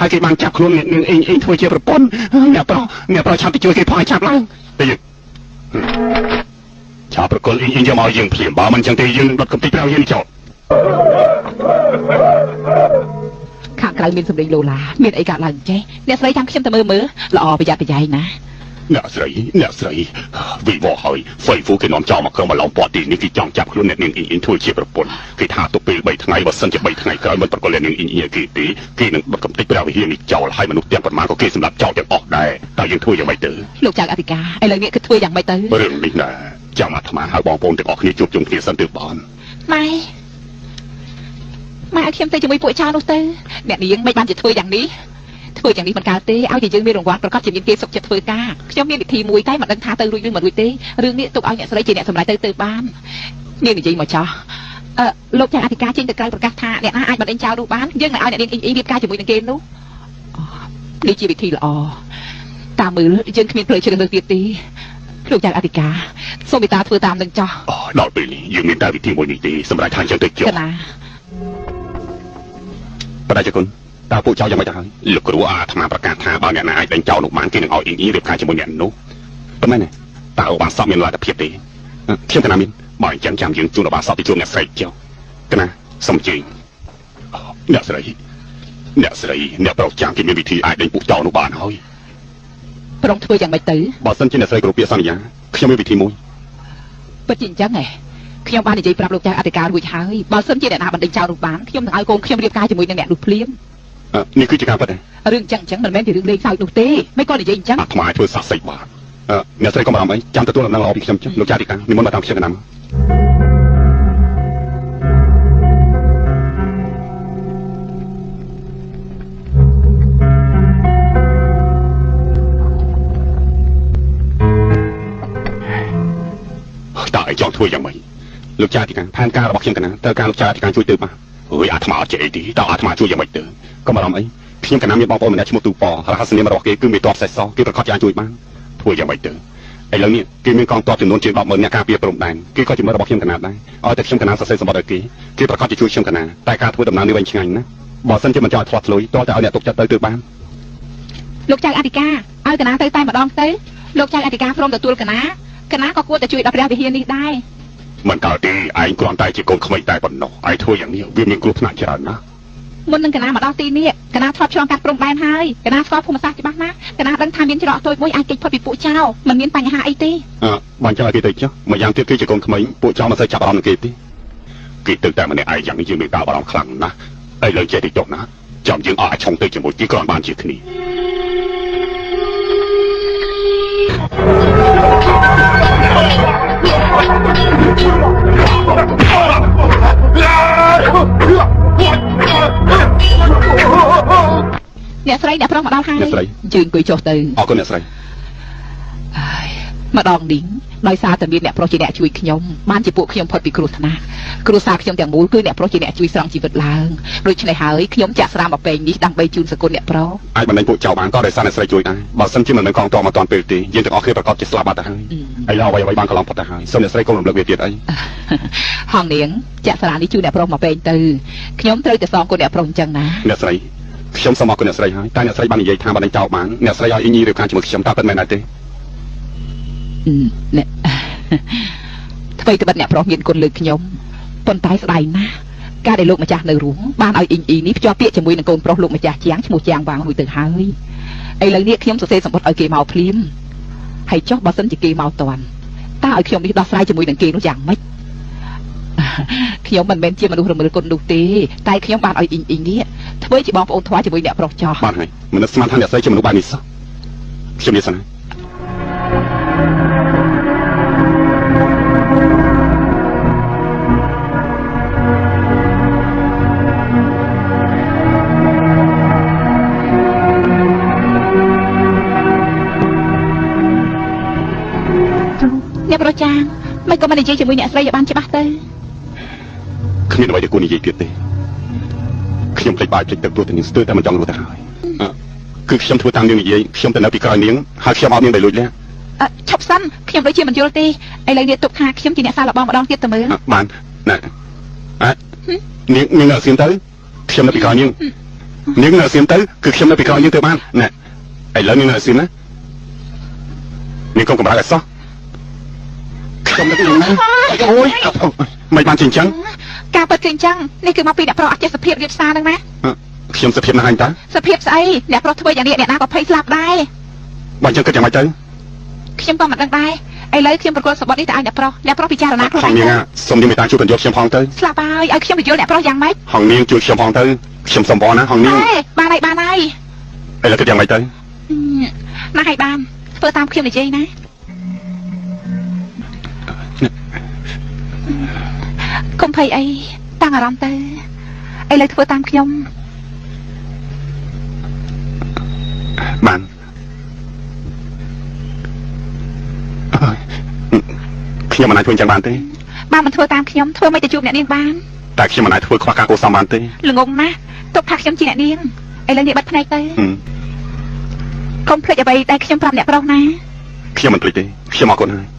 ហើយគេបានចាប់ខ្លួនអ្នកនាងអ៊ីងអ៊ីងធ្វើជាប្រពន្ធអ្នកប្រុសអ្នកប្រុសឆាប់ទៅជួយគេផងឲ្យឆាប់ឡើងទៅយើងឆាប់ប្រគល់អ៊ីងអ៊ីងយកមកឲ្យយើងភ្លាមបើមិនចឹងទេយើងនឹងដុតកំទេចព្រះយើងចោល ខាងក្រៅមានសម្លេងលោឡាមានអីកើតឡើងចេះអ្នកស្រីចាំខ្ញុំទៅមើលមើលល្អប្រយ័ត្នប្រយែងណា អ្នកស្រីអ្នកស្រីវិវហើយហ្វៃហ្វូគេនាំចោលមកក្រុមបឡំពណ៌ទីនេះគេចង់ចាប់ខ្លួនអ្នកនាងអ៊ីងអ៊ីងធ្វើជាប្រពន្ធគេថាទុកពេល3ថ្ងៃបើសិនជា3ថ្ងៃក្រោយមិនប្រគល់អ្នកនាងអ៊ីងអ៊ីងឲ្យគេទេគេនឹងដុតកំទេចព្រះវិហារនេះចោលហើយមនុស្សទាំងប៉ុន្មានក៏គេសម្លាប់ចោលទាំងអស់ដែរតើយើងធ្វើយ៉ាងម៉េចទៅ លោកចៅអធិការឥឡូវនេះគឺធ្វើយ៉ាងម៉េចទៅ រឿងនេះណាចាំអាត្មាហៅបងប្អូនទាំងអស់គ្នាជួបជុំគ្នាសិនទើបបាន ម៉ែម៉ែឲ្យខ្ញុំទៅជាមួយពួកចៅនោះទៅអ្នកនាងមិនបានជាធ្វើយ៉ាងនេះធ្វើយ៉ាងនេះមិនកើតទេឲ្យតែយើងមានរង្វាន់ប្រកាសជាមានគេសុខចិត្តធ្វើការខ្ញុំមានវិធីមួយតែមិនដឹងថាទៅរួចឬមិនរួចទេរឿងនេះទុកឲ្យអ្នកស្រីជាអ្នកសម្រេចទៅទៅបាននាងនិយាយមកចោះអឺលោកចៅអធិការចេញទៅក្រៅប្រកាសថាអ្នកណាអាចបណ្ដេញចោលនោះបានយើងនឹងឲ្យអ្នកនាងអ៊ីងអ៊ីងរៀបការជាមួយនឹងគេនោះនេះជាវិធីល្អតាមមើលយើងគ្មានផ្លូវជ្រើសរើសទៀតទេលោកចៅអធិការសូមមេត្តាធ្វើតាមនឹងចោះ អូដល់ពេលនេះយើងមានតែវិធីមួយនេះទេសម្រាប់ថាអញ្ចឹងទៅចុះ កណា បដិជគុណតើពួកចៅយ៉ាងម៉េចទៅហើយលោកគ្រូអាត្មាប្រកាសថាបើអ្នកណាអាចដេញចោលនោះបានគេនឹងឲ្យអ៊ីងអ៊ីងរៀបការជាមួយអ្នកនោះប៉ុន្មានតើអូបាសក់មានលទ្ធភាពទេខ្ញុំកណាមានបើអញ្ចឹងចាំយើងជូនអូបាសក់ទៅជួបអ្នកស្រីចុះកណាសូមអញ្ជើញអ្នកស្រីអ្នកស្រីអ្នកប្រុសចាំគេមានវិធីអាចដេញពួកចោលនោះបានហើយ ប្រុងធ្វើយ៉ាងម៉េចទៅ បើសិនជាអ្នកស្រីគ្រប់ពាក្យសន្យាខ្ញុំមានវិធីមួយ ពិតជាអញ្ចឹងហ៎ខ្ញុំបាននិយាយប្រាប់លោកចៅអធិការរួចហើយបើសិនជាអ្នកណាបណ្ដេញចោលនោះបានខ្ញុំនឹងឲ្យកូនខ្ញុំរៀបការជាមួយនឹងអ្នកនោះភ្លាម នេះគឺជាការពិតទេ រឿងអញ្ចឹងអញ្ចឹងមិនមែនជារឿងលេងសើចនោះទេមិនក៏និយាយអញ្ចឹង អាត្មាធ្វើស័ក្តិសិទ្ធិបានអ្នកស្រីកុំបារម្ភអីចាំទទួលដំណឹងល្អពីខ្ញុំចុះលោកចាធិការនិមន្តមកតាមខ្ញុំកណាមកតើឯងចង់ធ្វើយ៉ាងម៉េចលោកចាធិការផែនការរបស់ខ្ញុំកណាតើការលោកចាធិការជួយទៅបាទអើយអាត្មាអត់ចេះអីទេតើអាត្មាជួយយ៉ាងម៉េចទៅកុំបារម្ភអីខ្ញុំកណាមានបងប្អូនម្នាក់ឈ្មោះទូប៉រហស្សនាមរបស់គេគឺមេតបសេះសគេប្រកាសជាអាចជួយបានធ្វើយ៉ាងម៉េចទៅឥឡូវនេះគេមានកងទ័ពចំនួនជាង100,000នាក់ការពារព្រំដែនគេក៏ជាមិត្តរបស់ខ្ញុំកណាដែរឲ្យតែខ្ញុំកណាសរសេរសម្បត្តិឲ្យគេគេប្រកាសជាជួយខ្ញុំកណាតែការធ្វើដំណើរនេះវិញឆ្ងាញ់ណាស់បើសិនជាមិនចង់ឲ្យឆ្លោះឆ្លុយតើតែឲ្យអ្នកទុកចិត្តទៅទើបបាន លោកចៅអធិការឲ្យកណាទៅតែម្ដងទៅលោកចៅអធិការព្រមទទួលកណាកណាក៏គួរតែជួយដល់ព្រះវិហារនេះដែរ មិនកើតទេឯងគ្រាន់តែជាកូនក្មេងតែប៉ុណ្ណោះឯងធ្វើយ៉ាងនេះវាមានគ្រោះថ្នាក់ច្រើនណាស់ មុននឹងកណាមកដល់ទីនេះកណាធ្លាប់ឆ្លងកាត់ព្រំដែនហើយកណាស្គាល់ភូមិសាស្ត្រច្បាស់ណាស់កណាដឹងថាមានច្រកតូចមួយអាចគេចផុតពីពួកចៅមិនមានបញ្ហាអីទេ អើបាញ់ចោលឲ្យគេទៅចុះម្យ៉ាងទៀតគឺជាកូនក្មេងពួកចោលមិនសូវចាប់អារម្មណ៍នឹងគេទេគេទៅតែម្នាក់ឯងយ៉ាងនេះយើងមានការបារម្ភខ្លាំងណាស់ឥឡូវចេះតិចចុះណាចាំយើងអស់អាចឆុងទៅជាមួយគេគ្រាន់បានជាគ្នា អ្នកស្រីអ្នកប្រុសមកដល់ហើយ អ្នកស្រី ជើងអង្គុយចុះទៅ អរគុណអ្នកស្រី ហើយម្ដងនេះដោយសារតែមានអ្នកប្រុសជាអ្នកជួយខ្ញុំបានជាពួកខ្ញុំផុតពីគ្រោះថ្នាក់គ្រួសារខ្ញុំទាំងមូលគឺអ្នកប្រុសជាអ្នកជួយស្រង់ជីវិតឡើងដូច្នេះហើយខ្ញុំចាក់ស្រាមមកពេងនេះដើម្បីជូនសគុណអ្នកប្រុស អាចបណ្ដេញពួកចៅបានក៏ដោយសារអ្នកស្រីជួយដែរបើសិនជាមិនមានកងទ័ពមកទាន់ពេលទេយើងទាំងអស់គ្នាប្រកាសជាស្លាប់បាត់ទៅហើយឥឡូវអ្វីអ្វីបានកន្លងផុតទៅហើយសូមអ្នកស្រីកុំរំលឹកវាទៀតអី ហងនាងចាក់ស្រានេះជូនអ្នកប្រុសមកពេងទៅខ្ញុំត្រូវតែសងគុណអ្នកប្រុសអញ្ចឹងណា អ្នកស្រីខ្ញុំសូមអរគុណអ្នកស្រីហើយតែអ្នកស្រីបាននិយាយថាបណ្ដេញចោលបានអ្នកស្រីឲ្យអ៊ីញីរៀបការជាមួយខ្ញុំតើពិតមែនដែរទេ អឺអ្នក អ្វីត្បិតអ្នកប្រុសមានគុណលើខ្ញុំប៉ុន្តែស្ដាយណាស់ការដែលលោកម្ចាស់នៅរស់បានឲ្យអ៊ីងអ៊ីនេះភ្ជាប់ពាក្យជាមួយនឹងកូនប្រុសលោកម្ចាស់ជាងឈ្មោះជាងវាងរួចទៅហើយឥឡូវនេះខ្ញុំសរសេរសម្បត្តិឲ្យគេមកភ្លាមហើយចុះបើសិនជាគេមកតាន់តើឲ្យខ្ញុំនេះដោះស្រាយជាមួយនឹងគេនោះយ៉ាងម៉េចខ្ញុំមិនមែនជាមនុស្សរមិលគុណនោះទេតែខ្ញុំបានឲ្យអ៊ីងអ៊ីងនេះធ្វើជាបងប្អូនធွာជាមួយអ្នកប្រុសចោះ បានហើយមិននឹកស្មានថាអ្នកស្រីជាមនុស្សបែបនេះសោះខ្ញុំនិយាយសិនណា អ្នកប្រុសចាងមិនក៏មិននិយាយជាមួយអ្នកស្រីឲ្យបានច្បាស់ទៅ គ្មានអ្វីដែលគួរនិយាយទៀតទេខ្ញុំភ្លេចបាយភ្លេចទឹកព្រោះតែនាងស្ទើរតែមិនចង់រស់ទៅហើយអ่ะគឺខ្ញុំធ្វើតាមនាងនិយាយខ្ញុំទៅនៅពីក្រោយនាងហើយខ្ញុំអត់នាងដែលលួចលាក់ អឺឆ ឈប់សិនខ្ញុំដូចជាមិនយល់ទេឥឡូវនេះទុកថាខ្ញុំជាអ្នកសាឡបងម្ដងទៀតទៅមើល បានណែអ่ะនាងនាងនៅសៀមទៅខ្ញុំនៅពីក្រោយនាងនាងនៅសៀមទៅគឺខ្ញុំនៅពីក្រោយនាងទៅបានណែឥឡូវនាងនៅសៀមណានាងកុំកម្រើកឲ្យសោះខ្ញុំនៅពីណាអូយមិនបានជាអញ្ចឹង ការពិតគឺអញ្ចឹងនេះគឺមកពីអ្នកប្រុសអត់ចេះសភាពរៀបសារហ្នឹងណា ខ្ញុំសភាពណាស់អញតា សភាពស្អីអ្នកប្រុសធ្វើយ៉ាងនេះអ្នកណាក៏ភ័យស្លាប់ដែរ បើអញ្ចឹងគិតយ៉ាងម៉េចទៅ ខ្ញុំក៏មិនដឹងដែរឥឡូវខ្ញុំប្រគល់សម្បត្តិនេះទៅឲ្យអ្នកប្រុសអ្នកប្រុសពិចារណាខ្លួន ហងនាងសូមនាងមេត្តាជួយបញ្យល់ខ្ញុំផងទៅ ស្លាប់ហើយឲ្យខ្ញុំបញ្យល់អ្នកប្រុសយ៉ាងម៉េច ហងនាងជួយខ្ញុំផងទៅខ្ញុំសុំបងណាហងនាង បានហើយបានហើយ ឥឡូវគិតយ៉ាងម៉េចទៅ ណាស់ហើយបានធ្វើតាមខ្ញុំនិយាយណាកុំភ័យអីតាំងអារម្មណ៍ទៅឥឡូវធ្វើតាមខ្ញុំ បានខ្ញុំមិនអាចធ្វើអញ្ចឹងបានទេ បានមិនធ្វើតាមខ្ញុំធ្វើមិនទៅជួបអ្នកនាងបាន តែខ្ញុំមិនអាចធ្វើខ្វះការគួរសមបានទេ ល្ងងណាស់ទុកថាខ្ញុំជាអ្នកនាងឥឡូវនេះបាត់ភ្នែកទៅកុំភ្លេចអ្វីដែលខ្ញុំប្រាប់អ្នកប្រុសណា ខ្ញុំមិនភ្លេចទេខ្ញុំអរគុណហើយ